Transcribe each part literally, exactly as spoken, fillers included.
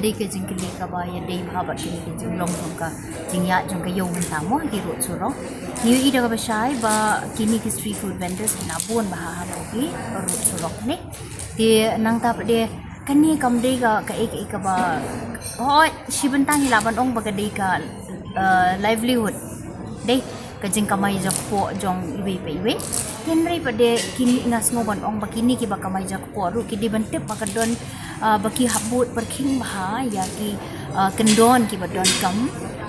Dei ka jingkylli kaba ïadei bha bad kine ki jinglong jong ka jingïaid jong ka ïew mynta mo ha ki road surok. Ngi ïohi da kaba shai ba kine ki street food vendors ki la bun bha ha ki road surok ne. Te nangta pat de kane kam dei ka kaei kaei kaba, hooid, shi bynta ngi lah ban ong ba ka dei ka, uh, livelihood. Dei ka jingkamai jakpoh jong iwei pa iwei. Hynrei pat de kine, nga sngew ban ong ba kine kiba kamai jakpoh ruh ki dei ban tip ba ka don, ah, ba ki hap bud pyrkhing bha ïa ki, ah, kyndon kiba donkam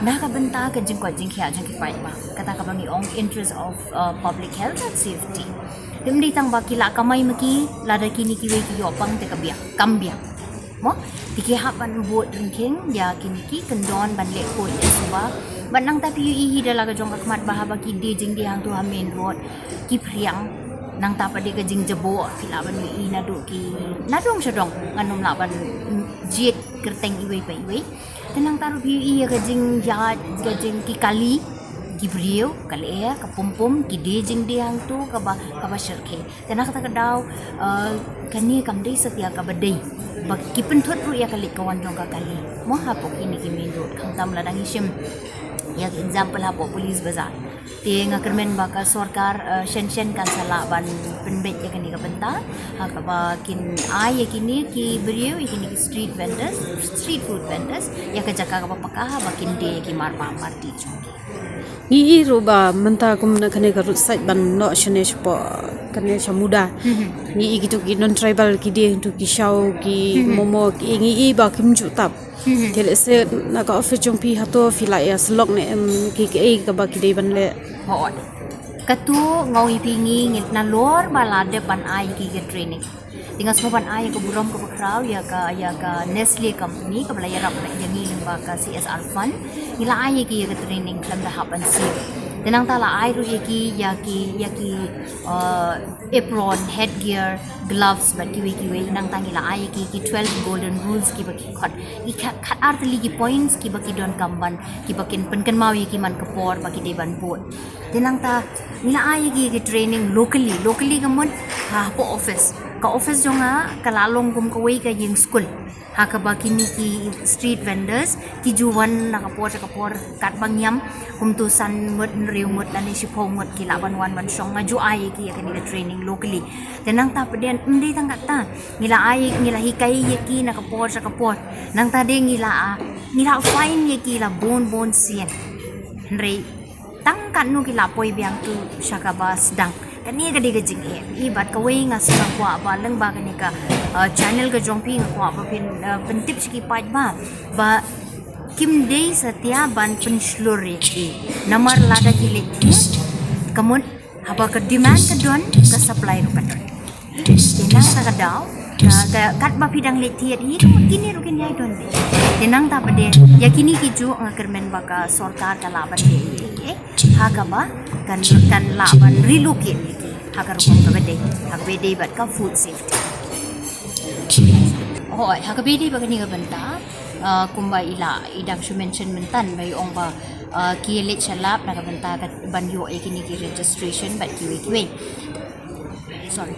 na ka bynta ka jingkoit jingkhiah jong ki paidbah, kata kaba ngi ong interest of, ah, public health and safety. Te ym dei tang ba ki lah kamai ma ki, lada kine kiwei ki ïoh pang te ka biang, kam biang. Mo, te ki hap ban bud pyrkhing ïa kine ki kyndon ban leh koit leh suba. Bad nangta phi ïohi hi da la ka jong ka khmat ba haba ki die jingdie hangto ha main road ki phriang. Nangta pat de ka jingjaboh phi lah ban ïohi naduh ki, naduh sha dong, ngan ym lah ban, mm, jied kyrteng iwei pa iwei. Te nangta ruh phi ïohi ïa ka jingïaid, ka jing ki kali, ki briew, ka lyer, ka pum pum, ki die jingdie hangto kaba, kaba shyrkhei. Te na kata ka daw, uh, kane kam dei satia kaba dei ba ki pynthut ruh ïa ka leit ka wan jong ka kali mo hapoh kine ki main road, khamtam lada ngi shim ïa ka example hapoh Police Bazar. Te nga kyrmen ba ka sorkar, uh, shen shen kan sa lah ban pynbeit ïa kane ka bynta ha kaba kin ai ïa kine ki briew, ïa kine ki street vendors, street food vendors, ïa ka jaka kaba paka haba kin die ïa ki marpa marti jong ki. Ngi i ruh ba mynta kum na kane ka road side ban noh shane shapoh kane sha Muda. Mhm. Ngi i kitu ki non tribal ki die kitu ki shaw ki Mhm. momo ki ngi i ba kim ju tap. Mhm. Te lehse na ka office jong phi hato phi la ïa slok ne em ki kaei kaba ki dei ban leh. Hooid. Katu nga ong ïa phi ngi ngi nalor ba la dep ban ai ki ka training. Te nga sngew ban ai ïa ka burom kaba khraw ïa ka, ïa ka Nestle company kaba la ïarap ïa ngi lyngba ka C S R fund. Ngi la ai ïa ki ïa ka training khlem da hap ban siew. Te nangta la ai ruh ïa ki, ïa ki, ïa ki, uh, apron, headgear, gloves bad kiwei kiwei. Nangta ngi la ai ïa ki ki twelve golden rules kiba ki khot. Ki khat, khat ar tylli ki points kiba ki donkam ban, kiba kin pynkynmaw ïa ki man ka por ba ki dei ban bud. Te nangta ngi la ai ïa ki, ki training locally, locally ka mut ha, hapoh office. Ka office jong nga ka la long kum kawei ka ïing skul ha kaba kine ki street vendors ki ju wan na ka por sha ka por katba ngiam, kumtu san ngut, hynriew ngut lane shiphew ngut ki lah ban wan ban shong. Nga ju ai ïa ki ïa kane ka training locally. Te nangta pat de ym dei tang katta, ngi la ai, ngi la hikai ïa ki na ka por sha ka por. Nangta de ngi la, ah, ngi la fine ïa ki la bun bun sien. Hynrei tang katno ki la poi biang tu sha kaba sdang. Kane ka dei ka jingeh. I bad kawei nga sa kwah ba lyngba kane ka, uh, channel ka jong phi nga kwah ba phin, uh, pyntip sha ki paidbah ba kim dei satia ban pynshlur ïa ki. Namar lada ki leit thied, ka mut haba ka demand ka don, ka supply ruh ka don. Te nangta ka daw, ka, ka, katba phi dang leit thied hi, ka mut kine ruh kin ïai don beit. Te nangta pat de ïa kine ki juh nga kyrmen ba ka sorkar ka lah ban leh ïa ki ha kaba kan, kan lah ban relocate ïa ki ha ka rukom kaba dei, ha kaba dei bad ka food safety. Hooid, ha kaba dei bad kane ka bynta, uh, kumba i la i dang shu mention mynta ba i ong ba, uh, ki leit sha lab na ka bynta ka ban ïoh ïa kine ki registration bad kiwei kiwei. Sorry.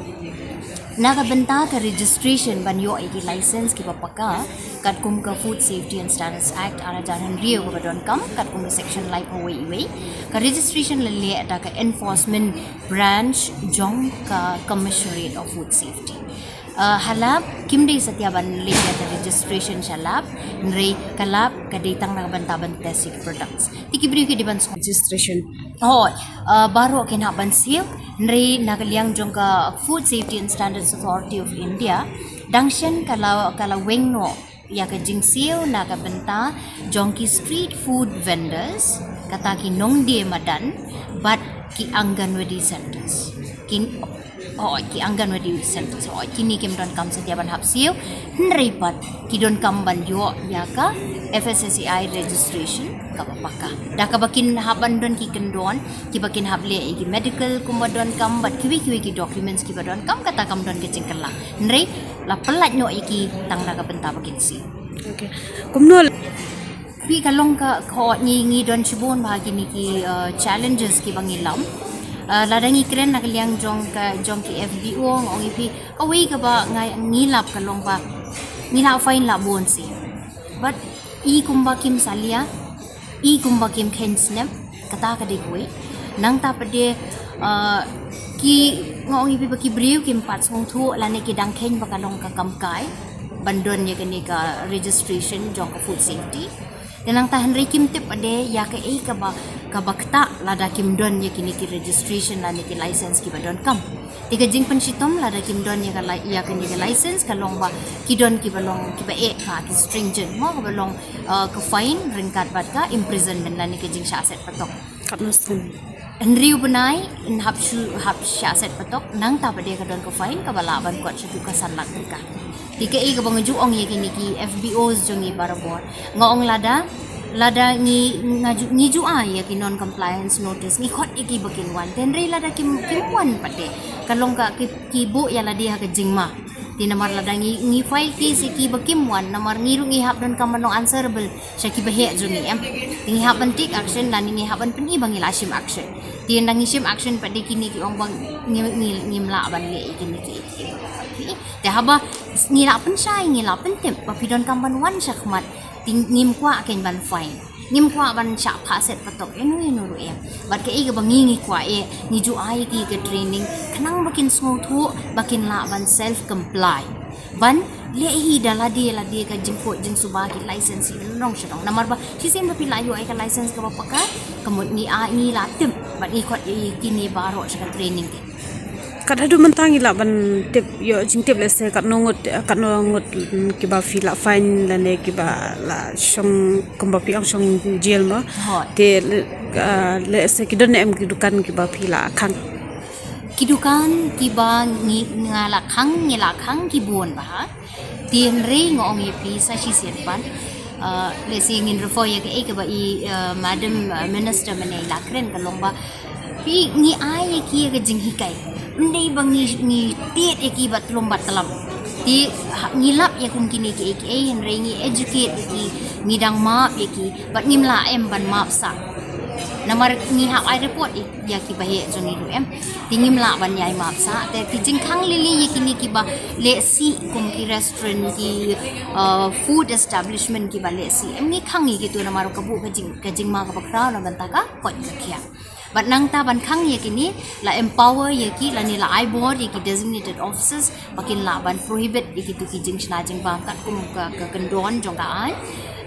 Na ka bynta ka registration ban ïoh ïa ki license kiba paka, katkum ka Food Safety and Standards Act ar hajar hynriew kaba donkam, katkum ka section laiphew wei wei. Ka registration la leh da ka enforcement branch jong ka Commissionerate of Food Safety. Uh, ha lab kim dei satia ban leit ïa ka registration sha lab, hynrei ka lab ka dei tang na ka bynta ban test ïa ki products. Te ki briew ki dei ban sngewthuh registration. Hooid, uh, baroh kin hap ban siew, hynrei na ka liang jong ka Food Safety and Standards Authority of India, dang shen ka la, ka la weng noh ïa ka jingsiew na ka bynta jong ki street food vendors, kata ki nongdie madan, bad ki Anganwadi centers. Ki, hooid, ki Anganwadi centers, hooid, kine kim donkam satia ban hap siew, hynrei pat ki donkam ban ïoh ïa ka F S S A I registration kaba paka. Da kaba kin hap ban don ki kyndon kiba kin hap leh ïa ki medical kumba donkam bad kiwei kiwei ki documents kiba donkam, kata kam don ka jingkylla. Hynrei la pyllait noh ïa ki tang na ka bynta ba kin siew. Okay. Kumno? Phi, ka long ka, ka, ngi, ngi don shibun bha kine ki, uh, challenges kiba ngi lam. Uh, lada ngi kren na ka liang jong ka, jong ki F B O, nga ong ïa phi, kawei kaba nga, ngi lap ka long ba ngi la fine la bun sien. But i kumba kim salia, i kumba kim khein snap, kata ka dei kawei. Nangta pat de, uh, ki nga ong ïa phi ba ki briew kim pat sngewthuh lane ki dang khein ba ka long ka kam kai ban don ïa kane ka registration jong ka food safety. Te nangta hynrei kim tip pat de ïa kaei kaba, kaba ktah lada kim don ïa kine ki registration lane ki license kiba donkam. Te ka jingpynshitom lada kim don ïa ka li-, ïa kane ka license ka long ba ki don kiba long kiba eh ka ki stringent mo, kaba long, uh, ka fine ryngkat bad ka imprisonment lane ka jingshah set patok. Kat nusum. Hynriew bnai yn hap shu hap shah set patok, nangta pat de ka don ka fine kaba lah ban kot sha tu ka san lak tyngka. Te kaei kaba nga ju ong ïa kine ki F B Os jong ngi barabor, nga ong lada, lada ngi, nga ju, ngi ju ai ïa ki non compliance notice, ngi khot ïa ki ba kin wan. Te hynrei lada kim, kim wan pat de, ka long ka ki, ki buh ïa lade ha ka jingma. Te namar lada ngi, ngi file case ïa ki ba kim wan, namar ngi ruh ngi hap donkam ban long answerable sha ki baheh jong ngi, em. Te ngi hap ban take action lane ngi hap ban pyni ba ngi la shim action. Te ynda ngi shim action pat de kine ki ong ba ngi, ngi, ngim lah ban leh ïa kine ki, ki, ki. Te haba ngi la pynshai, ngi la pyntip ba phi donkam ban wan shakhmat, te ngim kwah keiñ ban fine, ngim kwah ban shah phah set patok ïano ïano ruh, em. Bad kaei kaba ngi, ngi kwah, eh, ngi ju ai ki ka training khnang ba kin sngewthuh ba kin lah ban self comply, ban leh hi da lade lade ka jingkhuid jingsuba, ki license hi nong sha nong. Namar ba shisien ba phi la ïoh ïa ka license kaba paka, ka mut ngi, ah, ngi la tip bad ngi khot ïa kine baroh sha ka training te. Kat haduh mynta ngi lah ban tip, ïoh jingtip lehse katno ngut, katno ngut, mm, kiba phi la fine lane kiba la shong, kumba phi ong, shong jail mo. Hooid. Te, ah, lehse ki don ne em ki dukan kiba phi la khang? Ki dukan kiba ngi, nga la khang, ngi la khang ki bun bha. Te hynrei nga ong ïa phi sa shisien pat, ah, lehse ngin refer ïa kaei kaba i, ah, Madam, ah, Minister mynne i la kren, ka long ba phi, ngi ai ïa ki ïa ka jinghikai. Ym dei ba ngi, ngi tied ïa ki bad tlum bad tlam. Te ha, ngi lap ïa kum kine kiei kiei, hynrei ngi educate ïa ki, ngi dang map ïa ki, bad ngim lah em ban map sah. Namar ngi hap ai report ïa, ïa ki baheh jong ngi ruh, em. Te ngim lah ban ïai map sah. Te ki jingkhang lili ïa kine kiba lehse kum ki restaurant, ki, uh, food establishment kiba lehse, em, ngi khang ïa kito namar ka buh ka jing, ka jingma kaba khraw na bynta ka koit ka khiah. Bad nangta ban khang ïa kine, la empower ïa ki, lane la ai bor ïa ki designated officers ba kin lah ban prohibit ïa kito ki jingshna jingbam katkum ka, ka kyndon jong ka aiñ,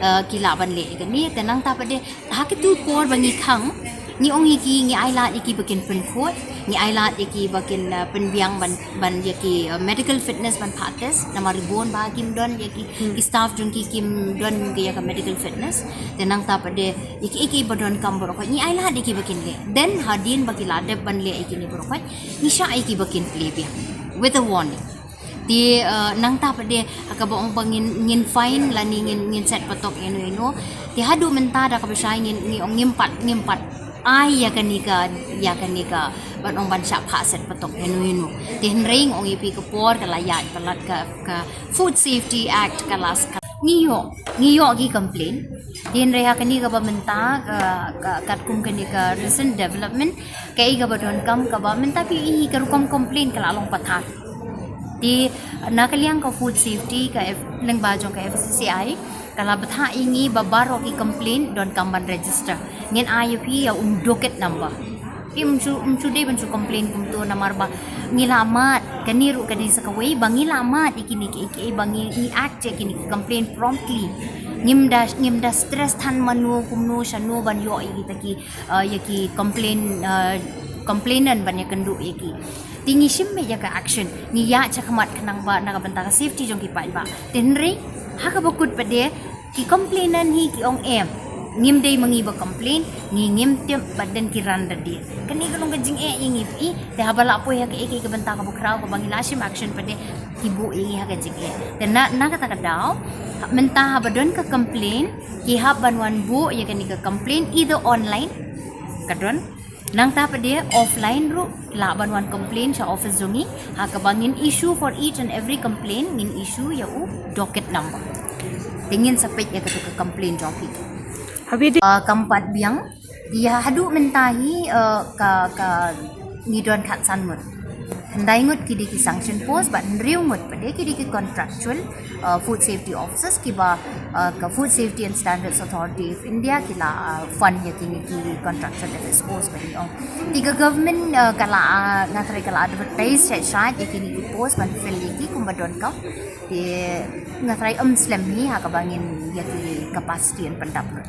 eh, ki lah ban leh ïa kine. Te nangta pat de ha kito por ba ngi khang, ngi ong ïa ki, ngi ai lad ïa ki ba kin pynkhuid, ngi ai lad ïa ki ba kin, eh, pynbiang ban, ban ïa ki, eh, medical fitness ban phah test, namar bun bha kim don ïa ki, hmm, ki staff jong ki kim don ïa ka medical fitness. Te nangta pat de ïa ki, ïa ki ba donkam baroh khoit, ngi ai lad ïa ki ba kin leh. Then hadien ba ki la dep ban leh ïa kine baroh khoit, ngi shah ïa ki ba kin plie biang with a warning. Te, uh, nangta pat de ha kaba ong ba ngin, ngin fine lane ngin, ngin set patok ïano ïano. Te haduh mynta da kaba shai ngin, ngi ong ngim pat, ngim pat ai ïa kane ka, ïa kane ka ban ong ban shah phah set patok ïano ïano. Te hynrei nga ong ïa phi ka por ka la ïaid palat, ka, ka Food Safety Act ka la skhem. Ngi ïoh, ngi ïoh ki complain. Te hynrei ha kane kaba mynta ka, ka, katkum kane ka recent development, kaei kaba donkam, kaba mynta phi i ka rukom complain ka la long pathar. Te na ka liang ka food safety, ka F-, lyngba jong ka F S S A I, ka la bthah ïa ngi ba baroh ki complain donkam ban register. Ngin ai ïa phi ïa u docket number. Phi ym shu, ym shu dei ban shu complain kumto namar ba ngi la mad, kane ruh ka dei sa kawei ba ngi la mad ïa kine kiei kiei ba ngi, ngi act ïa kine ki complain promptly. Ngim da, ngim da stress than mano kumno shano ban ïoh ïa kita ki, uh, ïa ki complain, uh, complainant ban ïakynduh ïa ki. Te ngi shim ïa ka action, ngi ïaid shakhmat khnang ba na ka bynta ka safety jong ki paidbah. Te hynrei ha kaba kut pat de, ki complainant hi ki ong em, ngim dei ma ngi ba complain, ngi ngim tip, bad then ki ran da dien. Kane ka long ka jingeh ïa ngi phi. Te haba la poi ha kaei kaei ka bynta kaba khraw kaba ngi la shim action pat de, ki buh ïa ngi ha ka jingeh. Te na, na kata ka daw, mynta haba don ka complain, ki hap ban wan buh ïa kane ka complain either online, ka don, nangta pat de offline ruh, lah ban wan complain sha office jong ngi, ha kaba ngin issue for each and every complaint, ngin issue ïa u docket number. Te ngin sa peit ïa kata ka complain jong phi. Habit, ah, kam pat biang, ïa haduh mynta hi, ah, ka, ka ngi don khatsan ngut. Hynriew ngut ki dei ki sanction post bad hynriew ngut pat de ki dei ki contractual uh, food safety officers kiba uh, ka Food Safety and Standards Authority of India ki la uh, fund ïa kine ki contractual F S Os ba ngi ong. Te ka government uh, ka la uh, nga trai ka la advertise shai shai ïa kine ki post ban fill ïa ki kumba donkam. Te nga trai ym slem hi ha kaba ngin ïa ki capacity yn pyndap lut.